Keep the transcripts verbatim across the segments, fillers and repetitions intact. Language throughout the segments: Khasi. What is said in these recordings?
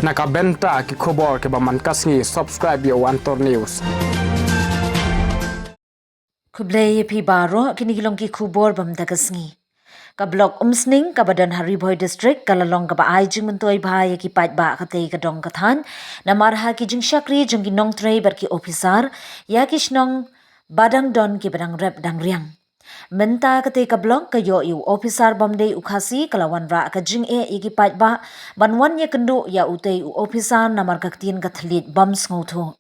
Na ka bynta ki khubor kiba man ka sngi, subscribe ïa u Antor News. Khublei ïa phi baroh, kine ki long ki khubor ba mynta ka sngi. Ka Block Umsning kaba don ha Ri Bhoi District ka la long kaba ai jingmyntoi bha ïa ki paidbah katei ka dong ka thaiñ namar ha ki jingshakri jong ki nongtrei bad ki ophisar ïa ki shnong ba dang don kiba dang rep dang riang. Mynta katei ka block ka ïoh ïa u ophisar bym dei u Khasi ka la wanrah ka jingeh ïa ki paidbah ban wan ïakynduh ïa utei u ophisar namar ka ktien ka thylliej bym sngewthuh.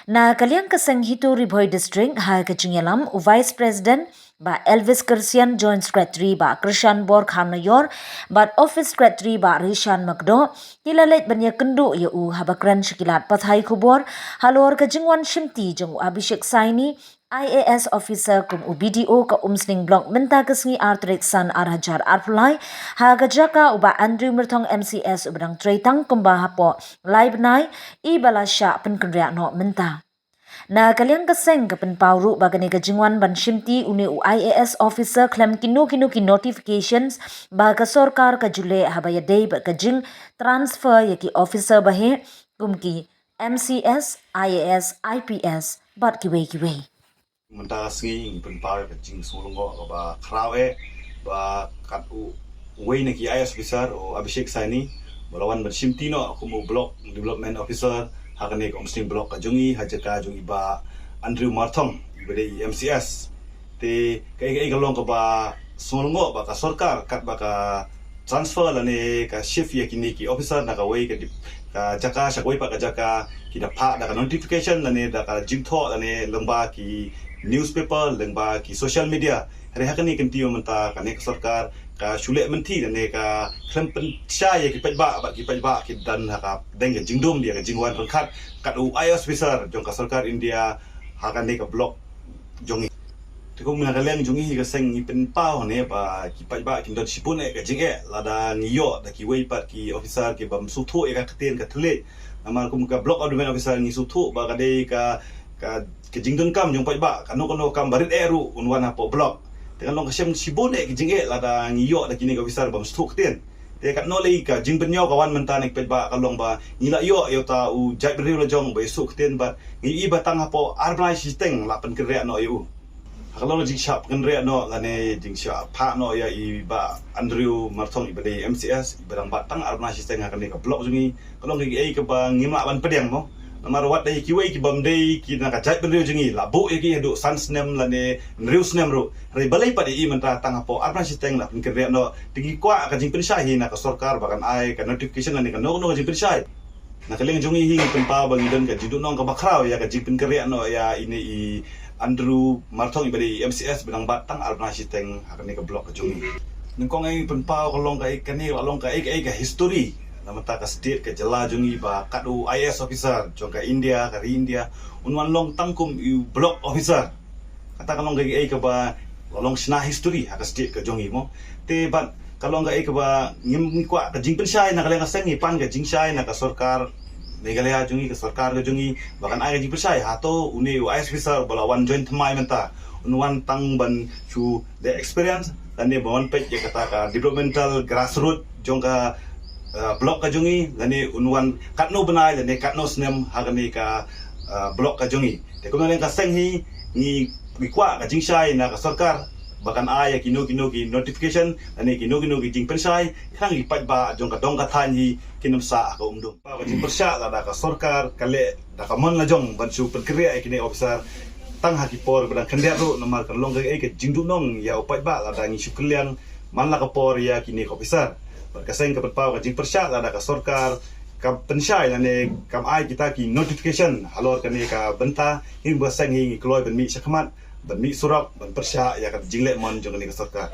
Na ka liang ka seng HITO Ri Bhoi District, ha ka jingïalam u Vice President Bah Elvis Kyrsian, Joint Secretary Bah Kyrshanbor Kharnaior bad Office Secretary Bah Rishan Makdoh, ki la leit ban ïakynduh ïa u haba kren sha ki lad pathai khubor halor ka jingwan shimti jong u Abhishek Saini, I A S officer kum u B D O ka Umsning Block mynta ka sngi ar tarik san ar hajar arphew lai, ha ka jaka u Bah Andrew Myrthong M C S uba dang trei tang kumba hapoh lai bnai, i ba la shah pynkynriah noh mynta. Na ka liang ka seng ka pynpaw ruh ba kane ka jingwan ban shimti une u I A S officer khlem kino kino ki notifications ba ka sorkar ka ju leh haba ïadei bad ka jingtransfer ïa ki officer baheh kum ki M C S, I A S, I P S bad kiwei kiwei. Mynta ka sngi ngi pynpaw ïa ka jingsngew lyngngoh kaba khraw eh ba kat u, uwei na ki I A S officer u Abhishek Saini ba la wan ban shimti noh kum u Block Development Officer ha kane ka Umsning Block ka jong ngi ha jaka jong i Bah Andrew Myrthong iba dei i M C S. Te kaei kaei ka long kaba sngew lyngngoh ba ka sorkar katba ka transfer lane ka shift ïa kine ki officer na kawei ka dip-, ka jaka sha kawei pat ka jaka, ki da phah da ka notification lane da ka jingthoh lane lyngba ki newspaper, lyngba ki social media. Hynrei ha kane ka kyntien mynta kane ka sorkar ka shu leh mynthi lane ka khlem pynshai ïa ki paidbah bad ki paidbah ki don ha ka dang ka jingdum ïa ka jingwan ryngkat kat u I A S officer jong ka sorkar India ha kane ka block jong ngi. Te kum na ka liang jong ngi hi ka seng ngi pynpaw ne ba ki paidbah kin don shibun eh ka jingeh lada ngi ïoh da kiwei pat ki officer ki bym sngewthuh ïa ka ktien ka thylliej. Namar kum ka Block Development Officer ngi sngewthuh ba ka dei ka, ka, ka jingdonkam jong paidbah, kano kano ka kam ba rit eh ruh un wan hapoh block. Te kan long ka shem shibun eh ka jingeh lada ngi ïoh da kine ki officer bym sngewthuh ktien. Te katno lei ka jingpynïaw ka wan mynta na ki paidbah ka long ba ngi la ïoh ïa uta u jaitbynriew la jong ba ïohsngew ktien bad ngi i ba tang hapoh ar bnai shiteng la pynkynriah noh ïa u. Ha ka long ka jingshah pynkynriah noh lane jingshah phah noh ïa i Bah Andrew Myrthong iba dei M C S iba dang bat tang ar bnai shiteng ha kane ka block jong ngi. Ka long kaei kaei kaba ngim lah ban pdiang mo. Namar wat dei kiwei ki bym dei ki na ka jaitbynriew jong ngi la buh ïa ki haduh san snem lane hynriew snem ruh. Hynrei balei pat ïa i mynta tang hapoh ar bnai shiteng la pynkynriah noh. Te ngi kwah ka jingpynshai hi na ka sorkar ba kan ai ka notification lane kano kano ka jingpynshai. Na ka liang jong ngi hi ngi pynpaw ba ngi don ka jingduhnong kaba khraw ïa ka jingpynkynriah noh ïa ine i Andrew Myrthong iba dei i M C S ba dang bat tang ar bnai shiteng ha kane ka block ka jong ngi. Nyngkong eh ngi pynpaw ka long kaei kane ka long kaei kaei ka history na bynta ka state ka jylla jong ngi ba kat u I A S officer jong ka India, ka ri India, un wan long tang kum i u block officer. Kata ka long kaei kaei kaba la long shna history ha ka state ka jong ngi mo. Te bad ka long kaei kaba ngim, ngi kwah ka jingpynshai na ka liang ka seng, ngi pan ka jingshai na ka sorkar Meghalaya jong ngi, ka sorkar ka jong ngi ba kan ai ka jingpynshai. Hato une u I A S officer ba la wan join thymmai mynta un wan tang ban shu leh experience lane ban wan peit ïa kata ka developmental grassroot jong ka, uh, block ka jong ngi lane un wan katno bnai lane katno snem ha kane ka, uh, block ka jong ngi. Te kumno leng ka seng hi ngi, ngi kwah ka jingshai na ka sorkar ba kan ai ïa kino kino ki notification lane kino kino ki jingpynshai khnang ki paidbah jong ka dong ka thaiñ hi kin ym sah ha ka umdum. Ka jingpyrshah lada ka sorkar ka leh da ka mon la jong ban shu pynkynriah ïa kine officer tang ha ki por ba dang khyndiat ruh namar kan long kaei ka jingduhnong ïa u paidbah lada ngi shu kylliang man la ka por ïa kine ki officer. Bad ka seng ka pynpaw ka jingpyrshah lada ka sorkar ka pynshai lane kam ai kita ki notification halor kane ka bynta, hi ba seng hi ngi kloi ban mih shakhmat, ban mih surok, ban pyrshah ïa ka jingleh mon jong kane ka sorkar.